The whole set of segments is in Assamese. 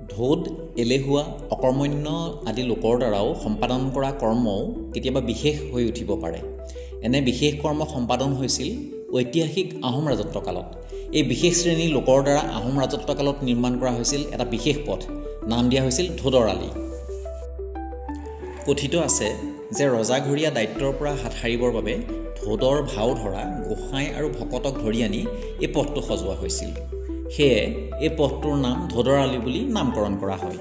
ধোদ, এলেহুৱা, অকৰ্মণ্য আদি লোকৰ দ্বাৰাও সম্পাদন কৰা কৰ্মও কেতিয়াবা বিশেষ হৈ উঠিব পাৰে। এনে বিশেষ কৰ্ম সম্পাদন হৈছিল ঐতিহাসিক আহোম ৰাজত্বকালত। এই বিশেষ শ্ৰেণীৰ লোকৰ দ্বাৰা আহোম ৰাজত্বকালত নিৰ্মাণ কৰা হৈছিল এটা বিশেষ পথ, নাম দিয়া হৈছিল ধোদৰ আলি। কথিত আছে যে ৰজাঘৰীয়া দায়িত্বৰ পৰা হাত সাৰিবৰ বাবে ধোদৰ ভাও ধৰা গোসাঁই আৰু ভকতক ধৰি আনি এই পথটো সজোৱা হৈছিল। সেয়ে এই পথটোৰ নাম ধোদৰ আলি বুলি নামকৰণ কৰা হয়।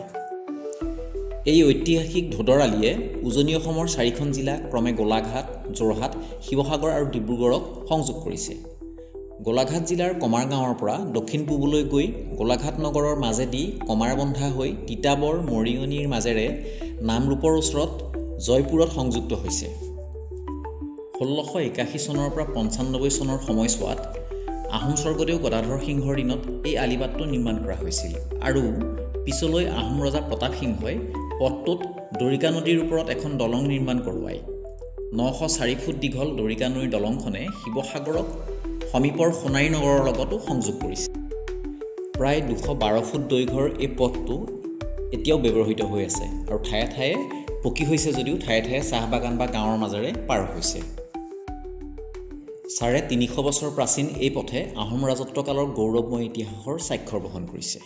এই ঐতিহাসিক ধোদৰ আলিয়ে উজনি অসমৰ চাৰিখন জিলা ক্ৰমে গোলাঘাট, যোৰহাট, শিৱসাগৰ আৰু ডিব্ৰুগড়ক সংযোগ কৰিছে। গোলাঘাট জিলাৰ কমাৰগাঁৱৰ পৰা দক্ষিণ পূবলৈ গৈ গোলাঘাট নগৰৰ মাজেদি কমাৰবন্ধা হৈ তিতাবৰ, মৰিয়নিৰ মাজেৰে নামৰূপৰ ওচৰত জয়পুৰত সংযুক্ত হৈছে। 1681 চনৰ পৰা 95 চনৰ সময়ছোৱাত আহোম স্বৰ্গদেউ গদাধৰ সিংহৰ দিনত এই আলিবাটটো নিৰ্মাণ কৰা হৈছিল আৰু পিছলৈ আহোম ৰজা প্ৰতাপ সিংহই পথটোত দৰিকা নদীৰ ওপৰত এখন দলং নিৰ্মাণ কৰোৱায়। 904 ফুট দীঘল দৰিকা নৈৰ দলংখনে শিৱসাগৰক সমীপৰ সোণাৰী নগৰৰ লগতো সংযোগ কৰিছে। প্ৰায় 212 ফুট দৈৰ্ঘ্যৰ এই পথটো এতিয়াও ব্যৱহৃত হৈ আছে আৰু ঠায়ে ঠায়ে পকী হৈছে যদিও ঠায়ে ঠায়ে চাহ বাগান বা গাঁৱৰ মাজেৰে পাৰ হৈছে। 350 বছৰ প্ৰাচীন এই পথে আহোম ৰাজত্বকালৰ গৌৰৱময় ইতিহাসৰ স্বাক্ষৰ বহন কৰিছে।